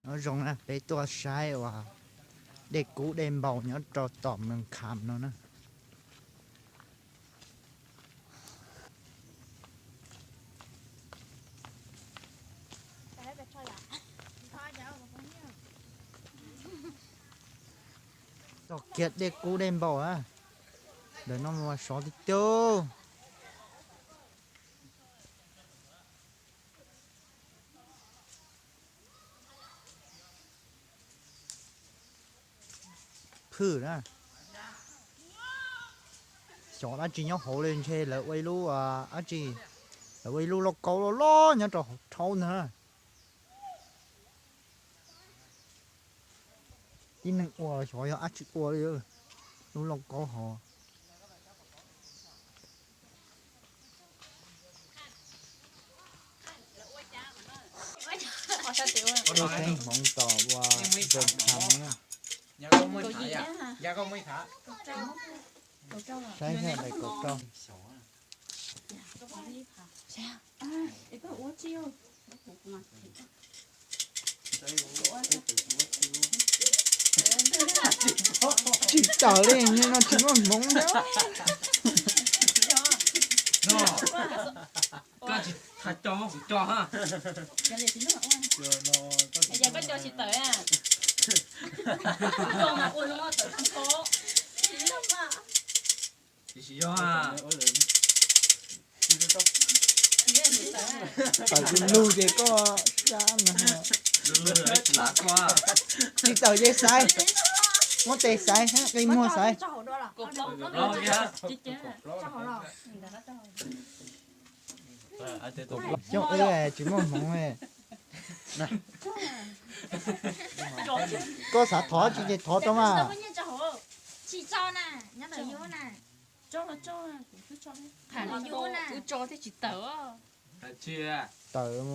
Nyob zoo na, peb tuaj saib uas dej kub dej npau nyob rau tom Mws Kham no na. Txog kiag dej kub dej npau na, ntawm no mas sov tiag tiag. Phwj na, xyov dab tsi nyob hauv li, ntshe lawv ua ib lub dab tsi, lawv ua ib lub lauj kaub loj loj nyob rau hauv rhaub ntag. Tib neeg ua xyov yog dab tsi ua li, lub lauj kaub hauv. Ua teeb hmoov tom ua Mws Kham na. Saib sab dais kaum rau. Tsis tawm li, no tsis muaj hmoov thiab. Koj tsis txhob co kuv co ha. Koj co tsis tawm. Tsis yog. Tawm lug lug ces koj sab mas. Tsis tawm ces xaiv, muab tes xaiv, qi muag xaiv. Xyov wb tsis muaj hmoov li. Koj xav thov tsis ces thov rau mas. Wb tso thiab tsis tawm. Tawm.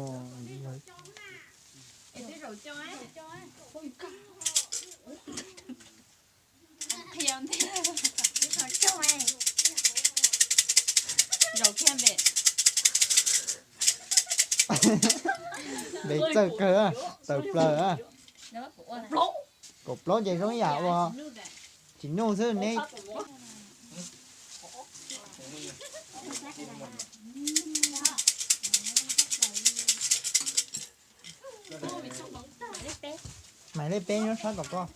Npe txawj kawg, tawm plaws. Kaum plaub ces zoo ib yam ua tsis nuj xwb ne. Mas lej peb nyob sab tom koj,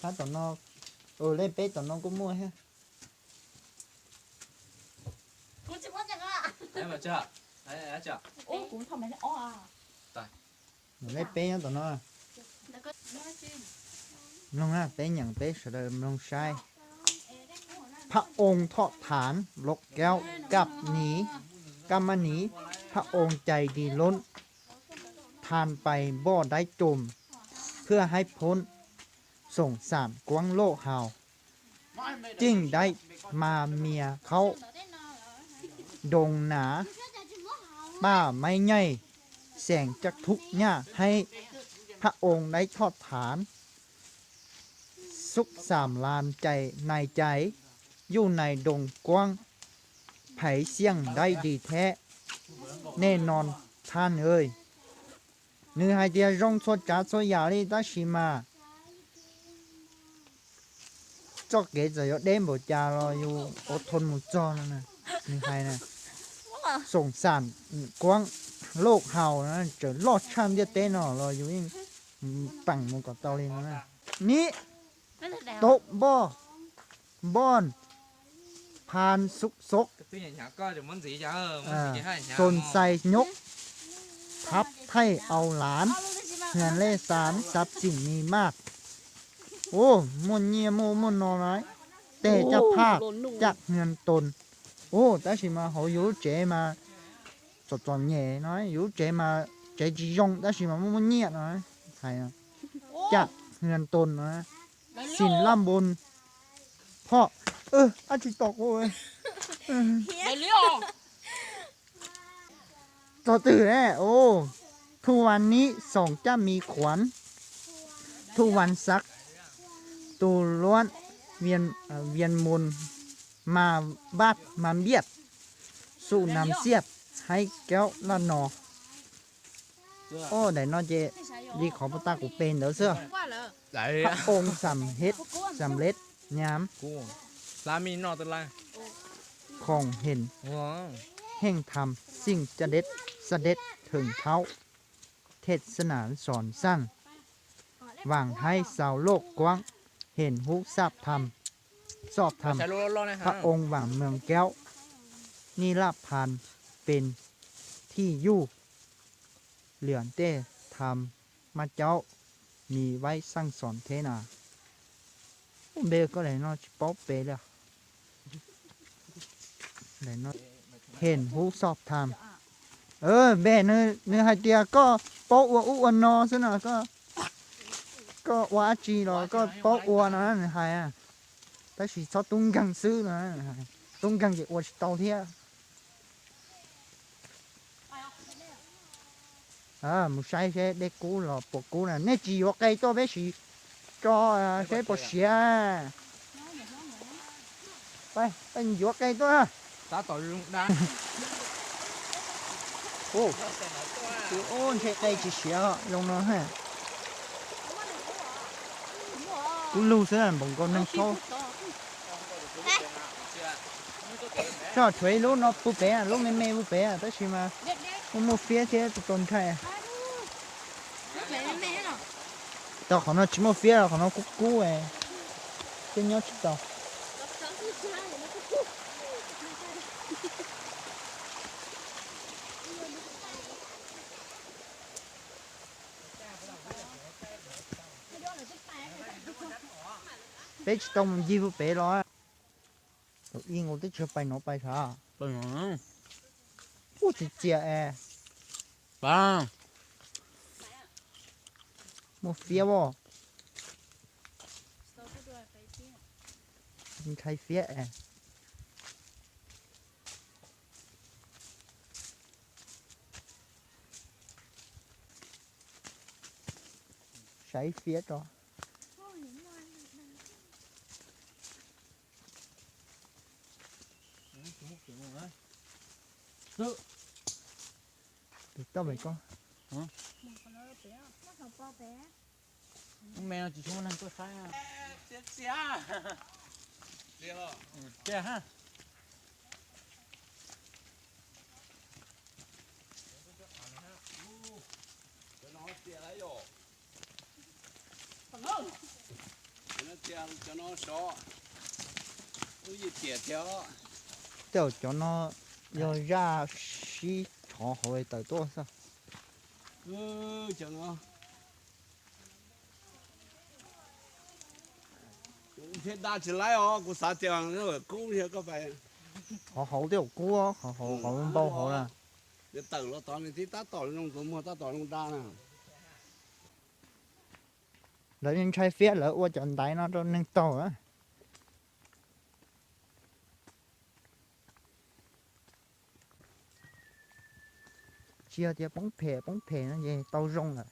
sab tom no, lej peb tom no kuj muaj thiab. Lej peb nyob tom no. Mloog na, peb nyeem peb sawv daws mloog saib. Phab oo thoj thaanv lov kaub kab ni, kab mab ni, phab oo cais di loob thaan pais npoj daib coom, phwj haib phoob xoom xaam kuaab loj haus, ceej daib mas mias khaub, doos nav paj maib nyaij, xeem caj thub nyaj haib, phab oo daib thoj thaanv xub xaam las cais nais cais, yuj nais doos kuaab, phaiv xiaj daib di thiab, nej no thaab. Nws hais tias zoo txhua tsav txhua yam li tab sis mas txoj kev txawm yuav deb npaum cas los yus ua thoo mus txog no. Nws hais na, xoom xaam kuaab loj haus na, tseem loj tshaj ntiaj teb no los yus yeej peem mus kom tau li no. Nib, taub npoj, npoj, phan xub xob, xoom xais nyob, thab thaij au lav, hwm lej xav xav txim ni maj. Muaj nyiaj muaj muaj no na, tej caj phaj, caj hwm toos. Tab sis mas hauv yus lub tsev mas txom txom nyem no, yus lub tsev mas tsev tsis zoo tab sis mas muaj muaj nyiaj no. Hais caj hwm toos no, xim laj npoo, phoj, ab tsis tau qub. Txog twg ne? Thu vas nib xoom caj mis khuav, thu vas xav tu luab vias mus mas npaj mas npiaj, xub nam xiaj haib kaub laj no. Daim no ces li qhov puag ta kuv pe ntawd xwb. Pha oo xam het xam let nhắm, không hển hẹn thầm, sinh ra đết ra đết thường thấu, thệt sân nản sòn săn, vàng hái xào lốp quáng, hển hú sáp thăm, sop thăm, pha oo vàng mường kéo, ni láp phan, pen thi yu, liam tej tham mab caub, mi vaib xaj xoom theb na. Npe koj daim no tsis paub pem li. Hên hub soj tham. Npe nws hais tias koj paub ua ub ua no xwb no, koj ua dab tsi los koj paub ua no nws hais. Tab sis txhob tub nkeeg xwb no, tub nkeeg ces ua tsis tau thiab. Mus saib seb dej kub los puas kub na. Nej tsis yuav qe tuaj peb sim tso seb puas siav. Yuav qe tuaj. Ntshe qe tsis siav zoo no. Kub lug xwb npaum nkaus neeg thaub. Tso tshuav ib lub no pub pem, lub me me pub pem tab sis mas muaj muaj fiab thiab tau ntshai. Tau qhov no tsis muaj fiab, qhov no kub kub, thiab nyob tsis tau. Peb tsis tau mus ncig pem los. Ib nkaus twb tsis pais no pais sav. Ub, txias txias es. Muaj fiab as. Ntshai fiab es. Saib fiab tso. Tau me koj. Me no tsis tshua muaj neeg tuaj saib. Tej zaum cov no yog zaj sib tshov hauv tawm tuaj xwb. Thiab dab tsis laib os, kuv xav tias kub. Qhov hauv twb yog kub, qhov hauv npau hauv na. Tawm los tod nws tib tab tom zoo, tus muag tab tom zoo dab na. Lawv ntshai fiab lawv ua cov ntaiv no rau neeg taug. Tsis yog tias poob phem poob phem no ces tau zoo lawm.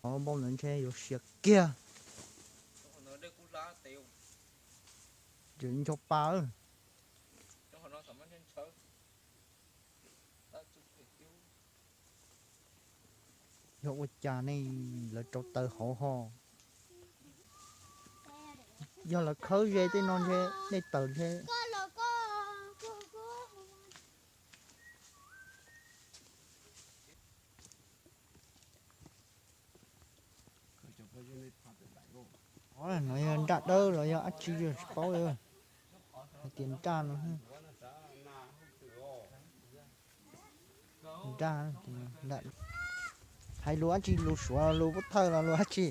Npau ntawd ntshe yuav siav kiag. Nco pa. Yog ua cas nej lawv rau taws hauv ho? Yog lawv khawb ze tej no ntshe nej taws ntshe. No yog nraj dawb los yog dab tsi tsis paub. Hais tias nraj no. Nraj, hais lus dab tsi, lus Suav los lus Pub Thawj los lus dab tsi?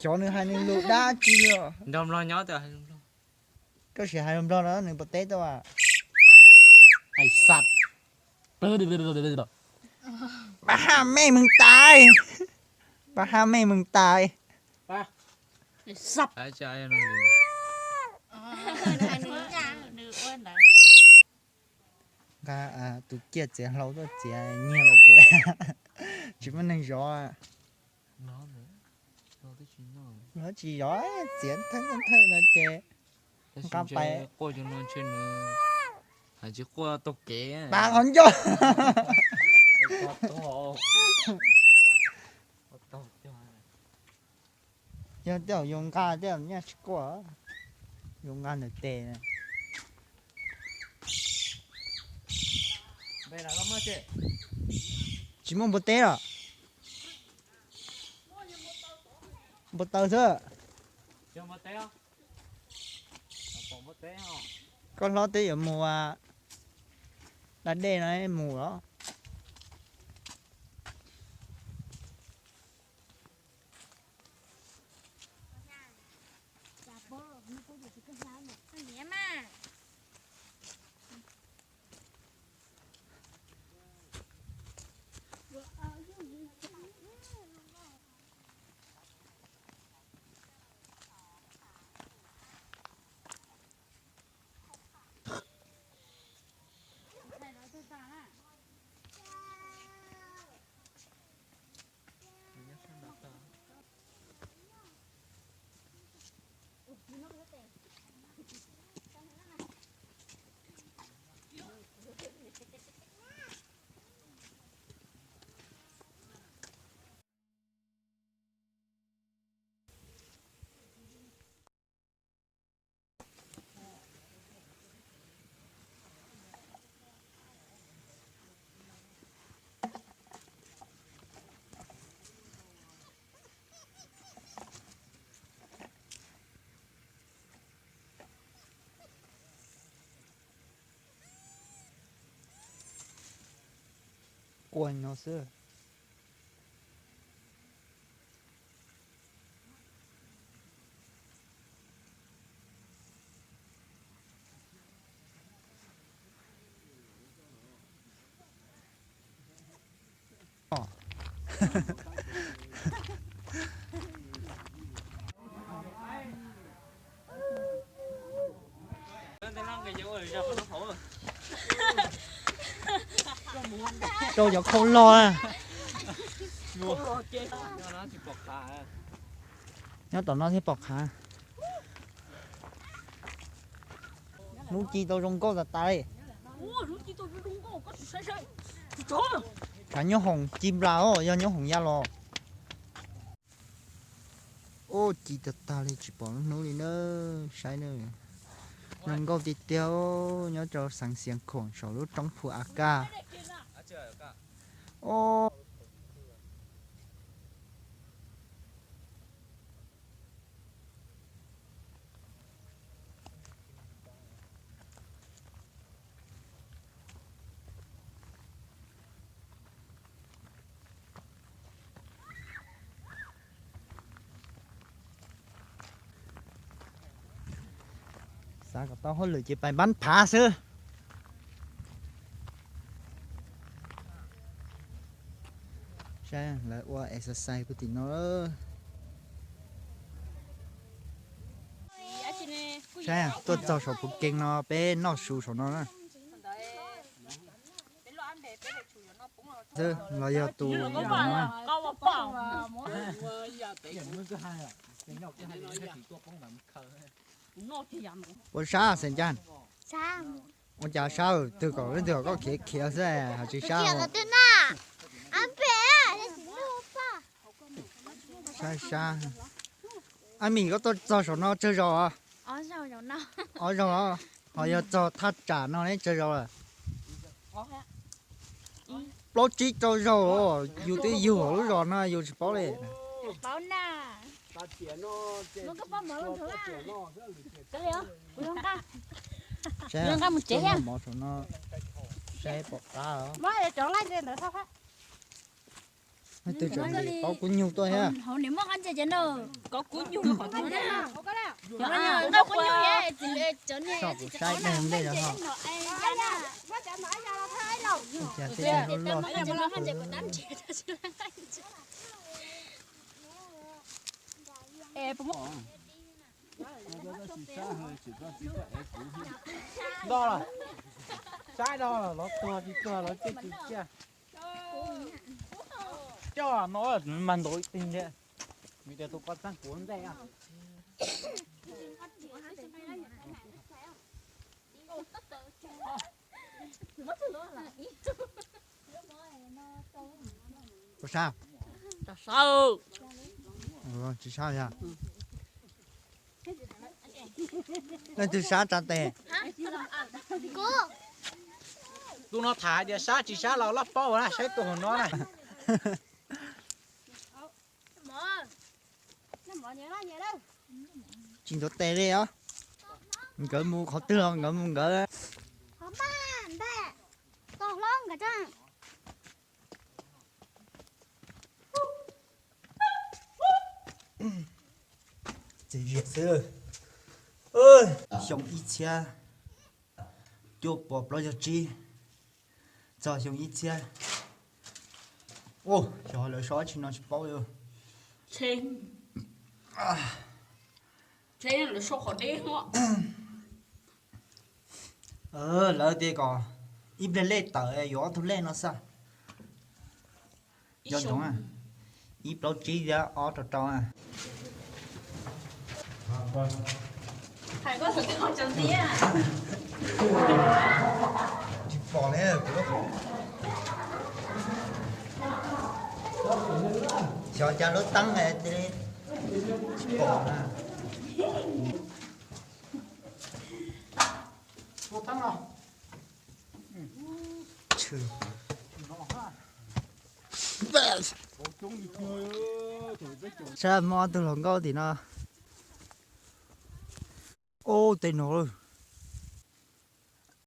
Cov nws hais nws lus dab tsi li. Koj sim hais lus Nplog los nws puas teb tau? Ba ha me mws tais. Ba ha me mws tais. Sap. Ai, cha, ai, no. Tus ciaj txiav hlau tuaj txiav nyiag los tsev, tsis muaj neeg zov. Lov tsis zov, txiav thawj thawj no ces nqa pais. Quaj no ntshe nws hais tsis quaj taug kev, pab qhov ncauj. Yog tej zaum yus nqa tej zaum nyaj tsis quaj, yus nqa ntawm tes. Tsis muaj npua teb los? Npua taws xwb. Koj hlob twb yuav mus da dej no mus los? Quaj no xwb. Rau cov khau loj. Nyob tom no thiaj pom qhav. Hnub ci tau zoo nkauj tas tas li. Tshav nyob hoom ci nplas os, yog nyob hoom ya los. Ub, ci tag tag li tsis pom lub hnub li na, saib na. Zoo nkauj tiag tiag, nyob rau xeev Xiav Khuam saum lub roob Phu A Kaj. Xav kom tau hauj lwm ces pais npab phav xwb. Saib lawv ua exercise puag tim no. Saib tuaj txog saum puv kees no peb noj su saum no na. Xwb los yog tus no. Ua sab xeem Cas. Ua cas sab twg kom leej twg kom koj khiav khiav xwb hais tsis sab. Sab sab. Ab Mim, koj tuaj txog saum no tsawg zaus? Ob zaus os, ho yog txog thaj tsam no neb tsawg zaus lawm? Plaub tsib rau zaus, yus twb yug lub zos no yus tsis paub li. Saib, mov saum no, saib pom qab os. Leej twg tseem paub kub nyug tuaj thiab. Soj kuv saib dej ntej no. Cas tej loj loj. Ntoj lawm. Sab no los tuag tsis tuag los ciaj tsis ciaj. Coj no mas ntaus ib teg ntiag. Nws tias tus poj txeeb kuv ntej. Sab? Tsis sab. Leej twg sab tsa tes? Tus no tham tias sab tsis sab los loj paub na, saib tus hauv no na. Tsis ntaus tes li os. Nkawd mus qhov twg los nkawd mus nkawd. Txias zias xwb. Xyoo ib txhiab cuaj puas plaub caug tsib txog xyoo ib txhiab. Xyov lawv so tsi no tsis paub li. Lawv tias kom ib pliag lej tawm yuav ob tug lej no xwb. Nco ntsoov, ib plaub tsib thiab ob rau rau. Tsis pom li. Xyov cas lub teeb tsis pom na. Saib muaj ob tug hluas nkauj tim no. Ub, tej no.